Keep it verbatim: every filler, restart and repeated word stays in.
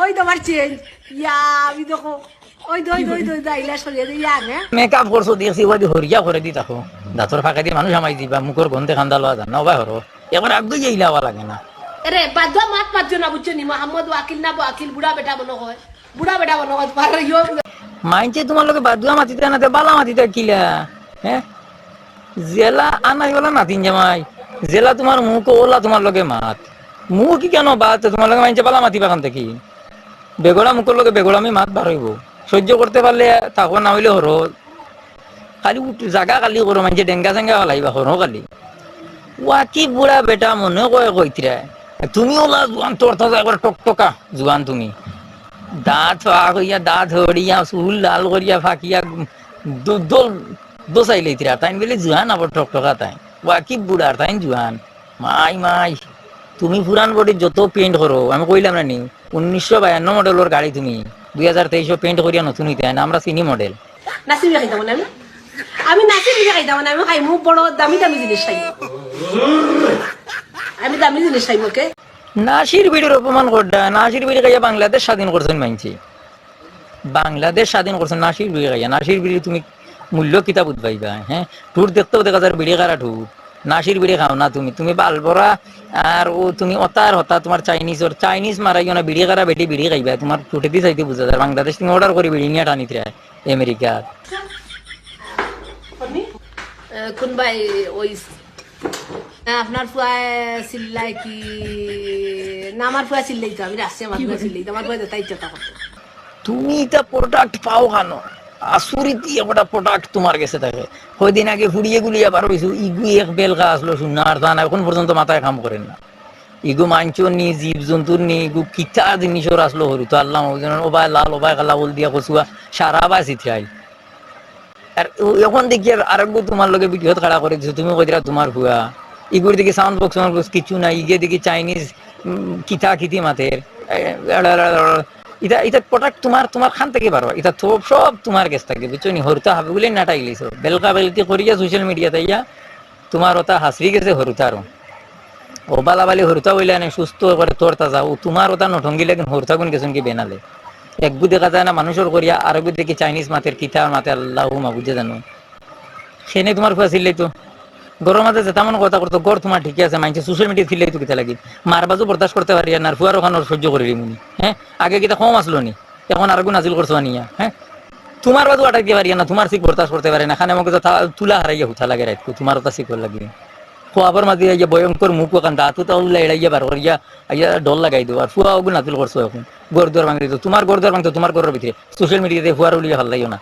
ওই তোমার চেঞ্জ। ইয়া, আমি দেখো, ওই দই, দই, দই, দই, ইলা সরিয়ে দে, ইয়া, হ্যাঁ? মেকআপ করছো দেখছি, ওবাদি হরিয়া করে দি থাকো। দাঁতর ফাঁকেদি মানুষ হামাই দিবা, মুখর গন্ধে খান্দা লওয়া যান না, ওবায় হরো। একবার আগ দইয়া ইলা হওয়া লাগে না। আরে, বাদুয়া মাত মাতিও না, বুঝছো নি? মোহাম্মদ ওয়াকিল না ওয়াকিল, বুড়া বেটা মনো কয়। বুড়া বেটা মনো কয়, তোমার ইয়ো। মাইনষে তোমার লগে বাদুয়া মাতিতা না, তে বালা মাতিতা কিলা? হ্যাঁ? যেলা আনাই ওলা নাতিন জামাই, যেলা তোমার মুখ ওলা তোমার লগে মাত। মুখ কি কেন বাত? তোমার লগে মাইনষে বালা মাতিবা কান থাকি? বেগড়া মুখর লগে বেগড়ামি মাত বার অইবো। সহ্য করতে পারলে থাকো, না অইলে হরো। খালি উঠ-, জাগা খালি করো, মাইনষে ডেঙ্গা চেঙ্গা ফালাইবা, হরো খালি। ওয়াকি বুড়া বেটা মনে কয় কইতরা। তুমি ওলা জুয়ান, তোর তো একবার টকটকা জুয়ান তুমি। দাঁত ফাঁক অইয়া, দাঁত হড়িয়া, চুল লাল করিয়া ফাঁকিয়া, দো-, দোল দোসাই লইতরা। তাইন বলে জুয়ান আবার টকটকা তাইন। ওয়াকি বুড়ার তাইন জুয়ান। মাই, মাই, তুমি পুরান বডির যত পেইন্ট করো, আমি কইলাম না নি, উনিশশো বায়ান্ন মডেলর গাড়ি তুমি দুই হাজার তেইশো পেইন্ট করিয়া নতুন অইতে হয় না, আমরা চিনি মডেল। নাসির বিড়ি খাইতাম না আমি। আমি নাসির বিড়ি খাইতাম না, আমি খাইমু বড় দামি দামি জিনিস খাইমু। আমি দামি জিনিস খাইমু, ওকে? নাসির বিড়ির অপমান করডা, নাসির বিড়ি খাইয়া বাংলাদেশ স্বাধীন করছইন মাইনষে। বাংলাদেশ স্বাধীন করছইন নাসির বিড়ি খাইয়া। নাসির বিড়ি তুমি মূল্য কিতা বুঝবায় বা, হ্যাঁ? ঠুট দেখতেও দেখা যার বিড়ি খারা ঠুট। নাসির বিড়ি খাও না তুমি, তুমি বালবরা। আর ও তুমি অতার হতা তোমার চাইনিজ, ওর চাইনিজ মারাইও না, বিড়ি খারা বেটি বিড়ি খাইবা, তোমার ঠুটেদি চাইতে বুঝা যার। বাংলাদেশ তুমি অর্ডার করি বিড়ি নিয়া টানিতরা আমেরিকা। এ, কোন ভাই ওই না, আপনার ফুয়ায় চিল্লায় কি? না, আমার ফুয়া চিল্লাই তো, আমি রাখছি আমার ফুয়া চিল্লাই তো, আমার ফুয়া যেটা ইচ্ছা তা করতো। তুমি ইতা প্রোডাক্ট পাও কেন? আসুরিতি একটা প্রোডাক্ট তোমার গেছে থাকে। কয়দিন আগে ফুড়িয়ে গুলিয়া বার অইছো, ইগু এক বেলকা আসলো শুননা আর তা না, এখন পর্যন্ত মাথায় কাম করের না। ইগু মানষর নি, জীব জন্তুর নি, ইগু কিতা জিনিসর আসলো হরু তো আল্লাহ মহাজন, ওবায় লাল, ওবায় কালা, বল দিয়া কচুয়া, সারা বায় চিত্রাইল। আর ও এখন দেখি আর আরেকগু তোমার লগে ভিডিওত খাড়া করে দিছো, তুমি কইতরা তোমার ফুয়া। ইগুর দেখি সাউন্ড বক্স, সাউন্ড বক্স কিচ্ছু নাই, ইগে দেখি চাইনিজ, উম, কিতা কিতি মাতের। এ, এড়া, এড়া, এড়া। ইটা, ইটা প্রোডাক্ট তোমার, তোমার খান থাকি বারো। ইটা তো সব তোমার গেছ থাকি, বুঝছো নি? হরুতা হাবিগুলি নাটাই লিছো। বেলকা বেলকি করিয়া সোশ্যাল মিডিয়াত আইয়া তোমার ওটা হাসরি গেছে হরুতারও। ও বালা বালি হরুতা বইলে আনে সুস্থ করে তোর তাজা। ও তোমার ওটা নঠঙ্গি লাগেন হরুতা গুন গেছইন কি বেনালে। একগু দেখা যায় না মানুষর করিয়া, আরেকগু দেখি চাইনিজ মাতের, কিতা মাতের, আল্লাহ মাবুদে জানো। সেনে তোমার ফুয়া চিল্লাই তো। ঘরর মাঝে যেতা মনে কথা করতো, ঘর তোমার ঠিকই আছে, মাইনষে সোশ্যাল মিডিয়াত চিল্লাই তো কিতা লাগি? মার বাজু বরদাস্ত করতে পারিয়ার না, আর ফুয়ার ওখানো সহ্য করিলিমুনি। হ্যাঁ? আগে কিতা কম আসলো নি? এখন আরেকগু নাজিল করছো আনিয়া, হ্যাঁ? তোমার বাজু আটাইতে পারিয়ার না, তোমার চিক বরদাস্ত করতে পারে না, খানে মুখে তো থা-, তুলা হারাইয়া হুতা লাগে রাইতকু, তোমার ওটা চিকর লাগি। খোয়াবর মাঝে আইয়া ভয়ঙ্কর মুখ ওখান দাঁত উতা উল্লা এড়াইয়া বার করিয়া আইয়া ডর লাগাই দেও, আর ফুয়া ওগু নাজিল করছো এখন। ঘর দুয়ার ভাঙি দিত, তোমার ঘর দুয়ার ভাঙতো, তোমার ঘরর ভিতরে। সোশ্যাল মিডিয়াতে ফুয়ার উলিয়া হাল্লাইও না।